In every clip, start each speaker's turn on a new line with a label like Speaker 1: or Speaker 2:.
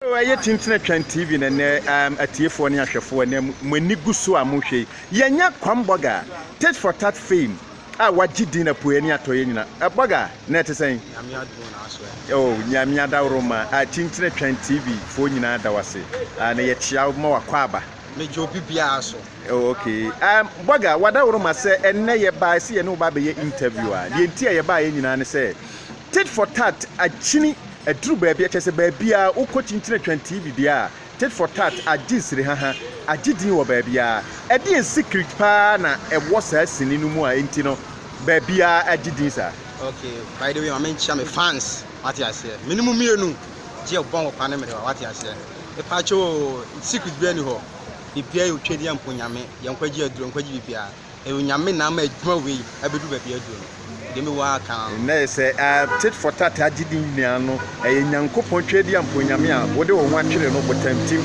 Speaker 1: Ɛyɛ Tintini Twɛn TV na ɛnɛ atiefoɔ ne ahwɛfoɔ ɛnɛ mo ani gu so a mohwɛ yi. Yɛnyɛ Kwam Bɔga, Tit for Tat fame a wagye din apueɛ ne atɔeɛ nyina. Bɔga, na ɛte sɛn?
Speaker 2: Nyame adom na aso ɛ.
Speaker 1: Oh, Nyame adaworoma. Tintini Twɛn TV foɔ nyinaa da wase. Na yɛkyea wo ma wakɔ aba.
Speaker 2: Megye obi biara so.
Speaker 1: Oh, okay. Bɔga, wadaworoma sɛ ɛnnɛ yɛbaa sɛ yɛne wo ba bɛyɛ interview a, deɛ nti a yɛbaeɛ nyinaa ne sɛ Tit for Tat akyini aduru baabi a, kyerɛ sɛ baabiara wokɔ Kyinkyini Twɛn TV deɛ a, Tit for Tat agye nsirihaha, agye din wɔ baabiara. Ɛdeɛn secret paa na ɛwɔ saa sini no mu a enti no baabiara agye din saa?
Speaker 2: Okay, by the way, ma menkyia me fans, wate aseɛ. Me ne mo mmienu gye ɛbɔn wɔ kwan ne mmerɛ, wate aseɛ. Mepaakyɛw o, secret biara ni hɔ. Biribiara yɛ otwa di ampo Nyame, yɛn nkwagye aduro, nkwagye biribiara. Ɛyɛ Onyame na ama adwuma wei abɛduru baabi aduro no. Deɛ mewɔ ara ka no.
Speaker 1: Na sɛ tit for tat agye din nyinaa no, ɛyɛ Nyankopɔn Tweaduampɔn Nyame a wode wo ho atwere no botantim,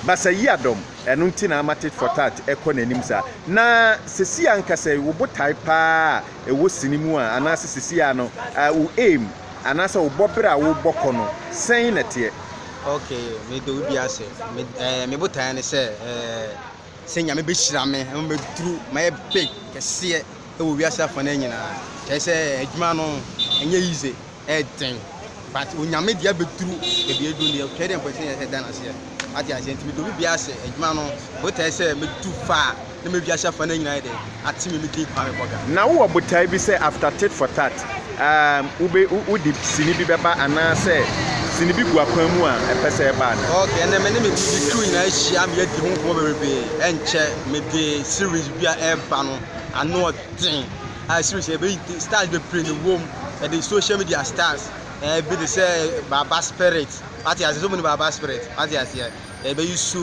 Speaker 1: basayiadɔm, ɛno nti na ama tit for tat kɔ n'anim saa. Na sesie ankasa yi, wo botae paa a ɛwɔ sini mu a, anaasɛ sesie ara no, wo aim, anaasɛ wo bɔberɛ a wobɔ kɔ no, sɛn na ɛteɛ?
Speaker 2: Ok, meda wo bi ase. Me, me botaeɛ ne sɛ, sɛ Nyame bɛhyira me ama maduru, mayɛ big kɛseɛ wɔ wiase afanan nyinaa. Kyerɛ sɛ adwuma no ɛnyɛ easy, ɛyɛ den, but Onyame deɛ abɛduru baabi aduru deɛ, twɛ deɛ mpɛ sɛ yɛ da no aseɛ. Wate aseɛ? Nti meda obi biara ase, adwuma no botaeɛ sɛ mɛdu far na ma wiase afanan nyinaa yɛ dɛn, ate me me din Kwame Bɔga.
Speaker 1: Na wowɔ botae bi sɛ after tit for tat wobɛ wode sini bi bɛba anaasɛ sini bi gu akwan mu a ɛpɛ sɛ ɛba anaa?
Speaker 2: Ok, ɛnɛ me ne me me crew nyinaa ahyia ma yɛadi ho nkɔmmɔ bebrebe. Ɛnkyɛ mede series bi a ɛreba no ano ɔden a series a yɛbɛyi stars bebree na ɛwɔ mu. Yɛde social media stars bi te sɛ Baba Spirit, wate aseɛ, sɛ wɔn Baba Spirit, wate aseɛ, yɛbɛyi so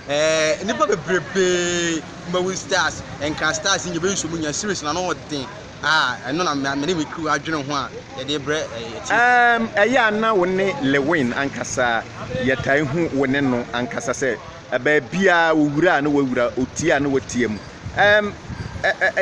Speaker 2: nnipa bebrebe, Kumawu stars, Nkran stars nyinaa yɛbɛyi so mu nyinaa series no ano ɔden a ɛno na me ne me crew adwene ho a yɛde brɛ atiefo.
Speaker 1: Ɛyɛ a na wo ne Lewin ankasa yɛtaa hu wo ne no ankasa sɛ baabiara owura a na wawura, otie a na watie mu.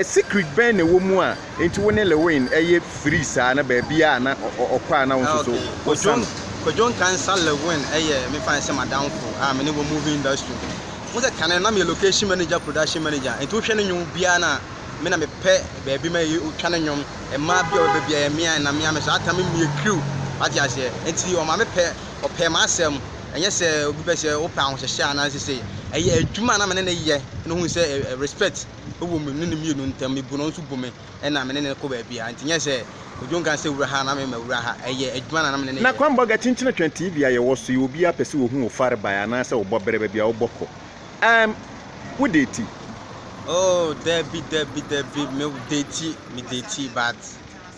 Speaker 1: Secret bɛn na ɛwɔ mu a enti wo ne Lewin yɛ free saa na baabiara a na ɔkɔ a na wo nso so wosa no?
Speaker 2: Kwadwo Nkansah Lewin yɛ mefa no sɛ m'adamfo a me ne wɔ movie industry mu. Wohu sɛ kane no na meyɛ location manager, production manager, nti wohwɛ ne nnwom biara no a me na mepɛ baabi ma yɛtwa ne nnwom, mmaa bi a wɔbɛba biara ɛyɛ me a na me a me saa time meyɛ crew, wate aseɛ, nti ɔma mepɛ, ɔpɛɛ m'asɛm. Ɛnyɛ sɛ obi pɛ sɛ wopɛ ahohyehyɛ anaasɛ sei. Ɛyɛ adwuma a na me ne no yɛ na ohuu sɛ respect wɔ me ne no mmienu ntam. Mebu no, ɔno nso bu me ɛna me ne no kɔ baabiara. Nti nyɛ sɛ Kojo nka sɛ wura ha na me mawura ha. Ɛyɛ adwuma na na me ne no
Speaker 1: Na
Speaker 2: yɛ.
Speaker 1: Kwame Bɔga, Kyinkyin Twɛn TV a yɛwɔ so yi, obiara pɛ sɛ ohu wo farebae anaasɛ wo bɔberɛ, baabi a wobɔ kɔ. Erm, wo date?
Speaker 2: Oh, dabi, dabi, dabi, me date, me date, but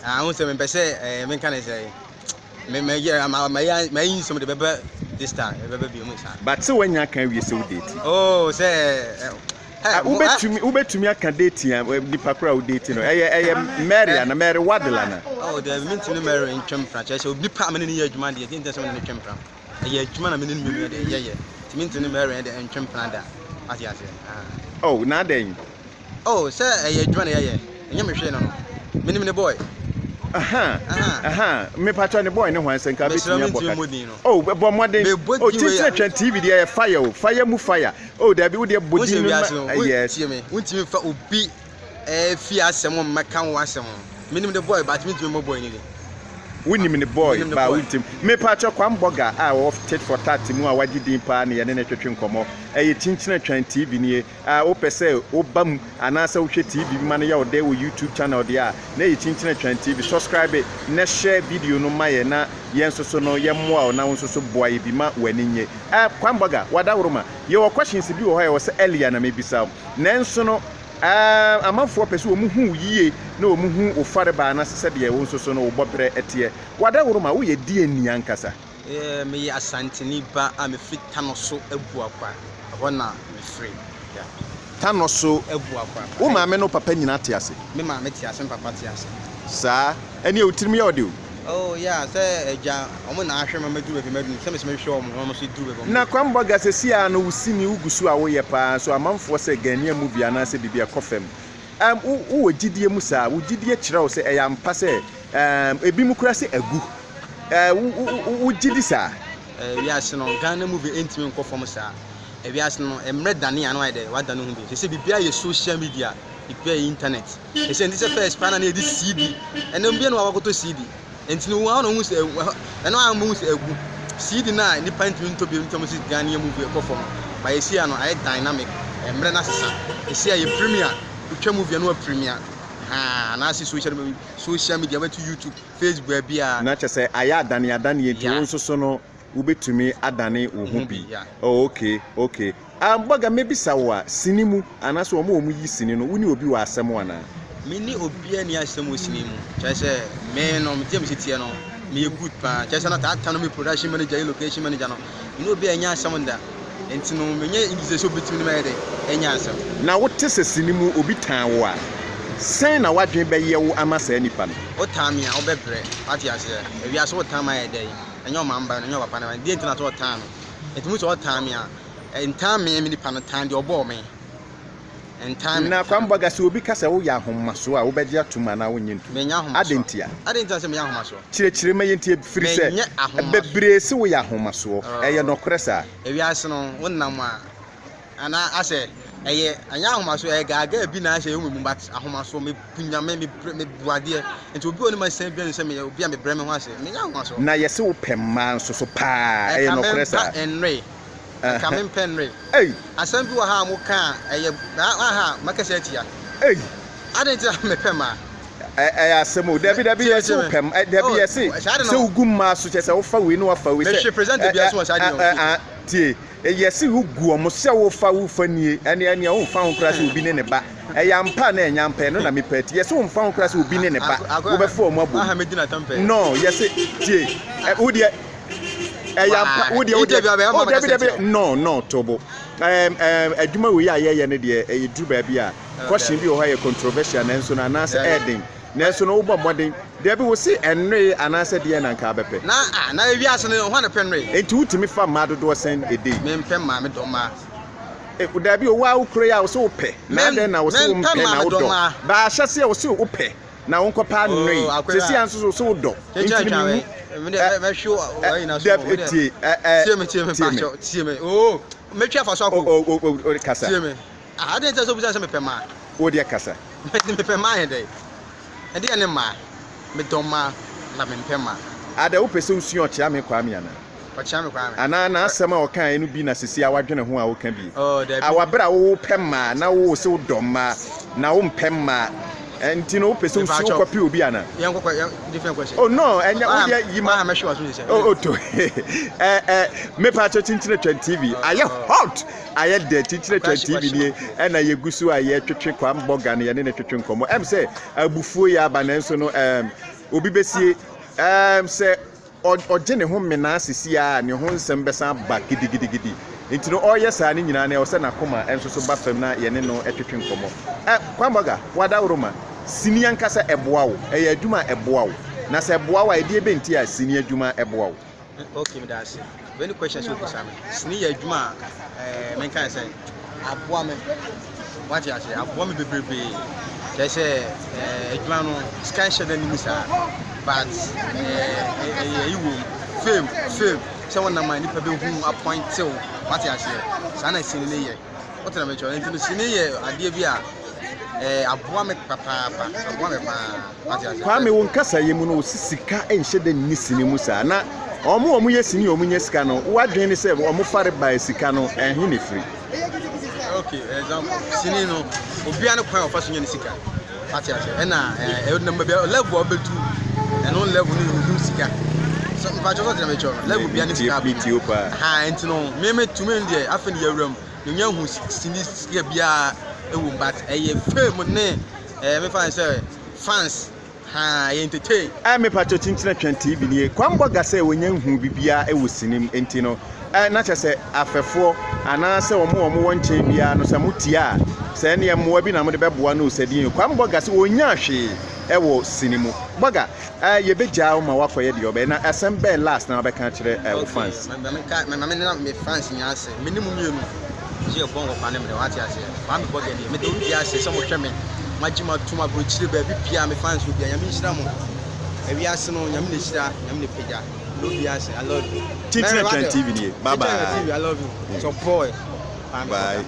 Speaker 2: ah, wohu sɛ mempɛ sɛ eh, menka ne sɛ. Me me yɛ ma ma yɛ ma yi nsɛm de bɛbɛ this time bɛbɛ bi mu saa.
Speaker 1: But sɛ wanya aka awie sɛ wo date.
Speaker 2: Oh sɛ.
Speaker 1: Ah, wobɛtumi wobɛtumi aka date a nipa koro a wo date no ɛyɛ ɛyɛ Mary ana Mary Waddle ana.
Speaker 2: Oh dɛbi mi ntumi Mary ntwam pra kyerɛ sɛ nipa a me ne ne yɛ adwuma deɛ nti sɛ me ne ne twam pra ɛyɛ adwuma na me ne ne mmienu yɛ yɛ yɛ nti mi ntumi Mary de ntwam pra da ate aseɛ.
Speaker 1: Oh na adɛn.
Speaker 2: Oh sɛ ɛyɛ adwuma na yɛyɛ ɛnyɛ me hwee no no menim ne boy.
Speaker 1: Aha aha mepatwa ne boy ne hwan sɛ nka bɛtumi abɔ ka oh bɔ mmɔden oh kyinkyin twɛn tv deɛ yɛ fire o fire mu fire oh dabi wo deɛ bɔ din no ma
Speaker 2: yes tie me wontumi fa obi ɛfi asɛm mmɛka wo asɛm menim ne boy but mentumi mmɔ boy ne din.
Speaker 1: Wonim ne boy ba wontim. Mepatwa Kwam Bɔga a ɔwɔ tit for tat mu a wagye din paa ne yɛne ne twetwe nkɔmmɔ. Ɛyɛ Kyinkyin Twɛn TV nie. A Wopɛ sɛ woba mu anaasɛ wohwɛ TV bi ma no yɛ wo dɛ wɔ YouTube channel deɛ a, na ɛyɛ Kyinkyin Atwan TV. Subscribe na share video no ma yɛn na yɛn nso so no yɛmmoa wo na wo nso so boa yɛ bi ma w'ani nnye. Eh, Kwamboga, w'adaworoma, yɛwɔ questions bi wɔ hɔ a ɛwɔ sɛ earlier na mebisa wo. Nanso no, eh, amanfoɔ pɛ sɛ wɔn hu wo yie na wɔn hu wo farebae anaasɛ sɛdeɛ wo nso so no wo bɔberɛ teɛ. W'adaworoma, woyɛ deɛn ni ankasa?
Speaker 2: Yeah, meyɛ Asanteni ba a mefiri Tanoso Abuakwa. Ɛhɔ na mefiri. Yeah.
Speaker 1: Tanoso
Speaker 2: Abuakwa.
Speaker 1: Wo maame ne wo papa nyinaa te ase?
Speaker 2: Me maame te ase, me papa te ase.
Speaker 1: Saa? Ɛneɛ wo tirim yɛ wo de o.
Speaker 2: Oh yeah, sɛ agya, wɔn na ahwɛ me ma maduru baabi maduru. Sɛ me nso mehwɛ wɔn na wɔn nso duru baabi wɔn
Speaker 1: Na Kwame Bɔga, seesei ara no wo sini wo gu so a woyɛ paa nso amanfoɔ sɛ Ghanaian movie anaasɛ biribi ɛkɔ fam. Um, wo wowɔ gyidie mu saa? Wo gyidie kyerɛ wo sɛ ɛyɛ ampa sɛ um, ebinom koraa sɛ agu. Eh, wo, wo, wo, wogye di saa?
Speaker 2: Wiase no, Ghana movie ntumi nkɔ fam saa. Wiase no, mmerɛ dane a na wayɛ dɛ, wadane ho bi. Sɛsɛ biribiara yɛ social media, biribiara yɛ internet. Sɛsɛ nti sɛ first paa na na yɛde CD, ɛnɛ obiara na wakɔtɔ CD. Nti no, wɔn na wɔhu sɛ ɛno a wɔhu sɛ agu. CD no a nnipa ntumi ntɔ bio nti wɔn sɛ Ghanaian movie ɛkɔ fam. But yɛsi ano ayɛ dynamic, mmerɛ no asesa. Yɛsi a yɛ premier, wotwa movie a na wa premier. Haa, anaasɛ social media, social media, wobɛto YouTube. Facebook baabiara.
Speaker 1: Na kyerɛ sɛ ayɛ adane adaneɛ nti wo nso so no wobɛtumi adane wo ho bi. Oh okay okay. Ah Bɔga mɛbisa wo a, sini mu anaasɛ wɔn a wɔyi sini no wo ne obi wɔ asɛm anaa?
Speaker 2: Me ne obiara nni asɛm wɔ sini mu. Kyerɛ sɛ me no me deɛ mesi teɛ no meyɛ good paa. Kyerɛ sɛ na that time no me production manager yɛ location manager no Me ne obi annya asɛm da, enti no menyɛ ngyedzi sɛ obi betumi ne me ayɛ dɛn anya asɛm.
Speaker 1: Na wote sɛ sini mu obi tan wo a, sɛn na w'adwene bɛyɛ wo ama saa nipa no?
Speaker 2: Wotan me a, wobɛbrɛ. Woate aseɛ? Ewiase wotan me ayɛ dɛn? Ɛnyɛ ɔman ba no, ɛnyɛ ɔpapa no ba no. Deɛ nti na sɛ ɔtan me? Enti muhu sɛ ɔtan me a, ntan me, me nipa no, tan deɛ ɔbɔɔ me. Ntan me.
Speaker 1: Na Kwame Boaga, sɛ obi ka sɛ woyɛ ahomasoɔ a, wobɛgye atom anaa wonnye ntom?
Speaker 2: Menyɛ ahomasoɔ.
Speaker 1: Adɛn ntia?
Speaker 2: Adɛn nti na sɛ meyɛ ahomasoɔ?
Speaker 1: Kyerɛkyerɛ ma yɛntie, ɛfiri sɛ
Speaker 2: Menyɛ ahomasoɔ.
Speaker 1: bebree se woyɛ ahomasoɔ. Ɛyɛ nɔkorɛ saa?
Speaker 2: Ewiase no, wonam a, anaa asɛ ɛyɛ, ɛnyɛ ahomasoɔ, ɛyɛ gaagaa bi na asɛ ɛwɔ me mu, but ahomasoɔ, mebu Nyame, mebrɛ, mebu adeɛ. Nti obi a ɔnim asɛm biara nim sɛ meyɛ obi a mebrɛ me ho ase. Menyɛ ahomasoɔ.
Speaker 1: Na yɛse wopɛ mmaa nso so paa, ɛyɛ
Speaker 2: Ɛka
Speaker 1: nɔkorɛ saa?
Speaker 2: mempɛ nnoe. Ɛka mempɛ nnoe.
Speaker 1: Ei!
Speaker 2: Asɛm bi wɔ ha a moka a, ɛyɛ, aha, mɛkasa atia.
Speaker 1: Ei!
Speaker 2: Adɛn nti na mepɛ mmaa?
Speaker 1: Ɛyɛ asɛm o. Dabi dabi yɛse wo pɛ mmaa. Dabi yɛse sɛ wogu mmaa so kyerɛ sɛ wofa wei na wafa wei sɛ.
Speaker 2: Mehwe presenter biara so wɔ saa deɛ o.
Speaker 1: Tie, yɛse wogu wɔn sɛ wofa wofa nie ɛne ɛne womfa ho koraa sɛ obi ne ne ba. Ɛyɛ ampa anaa ɛnyɛ ampa ɛno na mepɛ ati. Yɛse womfa ho koraa sɛ obi ne ne ba wobɛfa wɔn abom. No yɛse tie wo deɛ ɛyɛ ampa wo deɛ wo deɛ oh dabi dabi no no tobo. Ɛɛm ɛɛm adwuma wei a yɛyɛ no deɛ ɛyɛ duru baabi a. Question bi wɔ hɔ a ɛyɛ controversial nanso no anaasɛ ɛyɛ den nanso no wobɔ mmɔden. Dabi wo se ɛnnoe anaasɛ deɛn na anka wobɛpɛ?
Speaker 2: Na ah na ewiase no hwan na pɛ nnoe?
Speaker 1: Enti wotumi fa mmaa dodoɔ sɛn a day?
Speaker 2: Mempɛ mmaa, medɔ mmaa.
Speaker 1: Eh, dabi o, wo ara wo kura yi a wo se wopɛ, na adɛn na wo se wompɛ na wodɔ? Baa ahyɛseɛ wo se wopɛ na wonkɔpɛ annoe, seesei ara nso so wo se wodɔ, enti no menhu. Eh, eh, dabi tie, eh, eh,
Speaker 2: tie me, tie me,
Speaker 1: tie me.
Speaker 2: Tie me, oh, mɛtwi afa so akɔ.
Speaker 1: Oh, oh, oh, oh, kasa.
Speaker 2: Tie me. Ah, adɛn nti na sɛ wobisa sɛ mepɛ mmaa?
Speaker 1: Wo deɛ kasa.
Speaker 2: Mepɛ mmaa yɛ dɛn? Ɛdeɛn ne mmaa? Medɔ mmaa, na mempɛ mmaa.
Speaker 1: Adɛn, wopɛ sɛ wosua Ɔkyeame Kwame anaa?
Speaker 2: Ɔkyeame Kwame.
Speaker 1: Anaa n'asɛm a ɔkaeɛ no bi na seesei a woadwene ho a woka bi?
Speaker 2: Oh, dabi.
Speaker 1: Awa berɛ a wopɛ mmaa na wo se wodɔ mmaa na wompɛ mmaa nti no wopɛ sɛ wosua wokɔpɛ obi anaa?
Speaker 2: Yɛnkɔ kɔ, yɛn, different question.
Speaker 1: Oh no, ɛnyɛ wo deɛ yi ma.
Speaker 2: Wa mɛhwe w'aso sɛ.
Speaker 1: Oh, oh, to. Eh, eh, mepatwo Kyinkyini Twɛn TV. Ayɛ hot! Ayɛ dɛ Kyikyire Twɛn TV nie ɛna yɛgu so a yɛtwetwe Kwam Bɔga no yɛne no twetwe nkɔmmɔ. Ɛm sɛ abufuo yɛ aba nanso no ɛm obi bɛsie ɛm sɛ ɔgye ne ho menaa sisi a ne ho nsɛm bɛsan aba gidigidigidi. Nti no ɔreyɛ saa no nyinaa no ɛwɔ sɛ n'akoma nso so ba fam na yɛne no twetwe nkɔmmɔ. Ɛ Kwam Bɔga, w'adaworoma, sini ankasa ɛboa wo? Ɛyɛ adwuma a ɛboa wo? Na sɛ ɛboa wo a ɛdeɛ bɛn nti a sini adwuma ɛboa wo?
Speaker 2: Ok meda ase. Wei ne question sɛ obisa me. Sini yɛ adwuma a ɛɛ menka ne sɛ aboa me. Wate ase aboa me bebrebe. Kyerɛ sɛ ɛɛ adwuma no sika nhyɛ da nim saa but ɛɛ ɛyɛ ayi wɔ mu. Fame fame sɛ wɔnam a nipa bɛhu appoint wo. Wate aseɛ saa na sini no yɛ. Wote na mekyerɛ nti no sini yɛ adeɛ bi a ɛɛ aboa me papaapa aboa me paa. Wate aseɛ.
Speaker 1: Kwame wo nkasayɛ mu no wo se sika nhyɛ da nni sini mu saa na wɔn a wɔyɛ sini a wɔnya sika no w'adwene ne sɛ wɔn fare bae sika no ɛhe na ɛfiri?
Speaker 2: Ok example sini no obiara ne kwan a ɔfa so nya ne sika wate aseɛ ɛna ɛɛ ɛnam baabi a level a ɔbɛdu ɛno level no na ɔhu sika so mpakyɛ sɛ ɔte na mekyerɛ no level biara ne sika
Speaker 1: Metie metie wo paa.
Speaker 2: Ha nti no me me tumi deɛ afei ne yɛwura mu menya hu sini sika biara ɛwɔ mu but ɛyɛ fame ne ɛɛ mefa ne sɛ fans haa ɛyɛ entertain.
Speaker 1: Ɛɛ me pakyɛ kyinkyina twɛn TV nie Kwam Bɔga sɛ wɔnya nhuu bibiaa ɛwɔ sini mu nti no ɛɛ na kyerɛ sɛ afɛfoɔ anaa sɛ wɔn a wɔn wɔ nkyɛn biaa no sɛ mo tie a sɛ ɛneɛ mmoa bi na mode bɛboa no o sɛ deɛn o Kwam Bɔga sɛ ɔnyaa hwee ɛwɔ sini mu Bɔga Ɛɛ yɛbɛgyaa wo ma woakɔyɛ deɛ wobɛyɛ. Na asɛm bɛn last na wobɛka akyerɛ ɛɛ wo fans?
Speaker 2: Okay, ma menka ma me me fans nyinaa ase. Me ne mo mmienu gye yɛ bɔ nkɔkwa ne mmerɛ, wate aseɛ. Kwame Bɔgɛ deɛ, meda obi biara ase sɛ mohwɛ me, moagye mo atom aburokyire baabi biara, me fans wɔ biara, Nyame nhyira mo. Ewiase no, Nyame na ɛhyira, Nyame na ɛpagya. Obi ase, I love you.
Speaker 1: Kyinkyin Atwan TV nie. Bye bye.
Speaker 2: TV, I love you. It's your boy.
Speaker 1: Bye.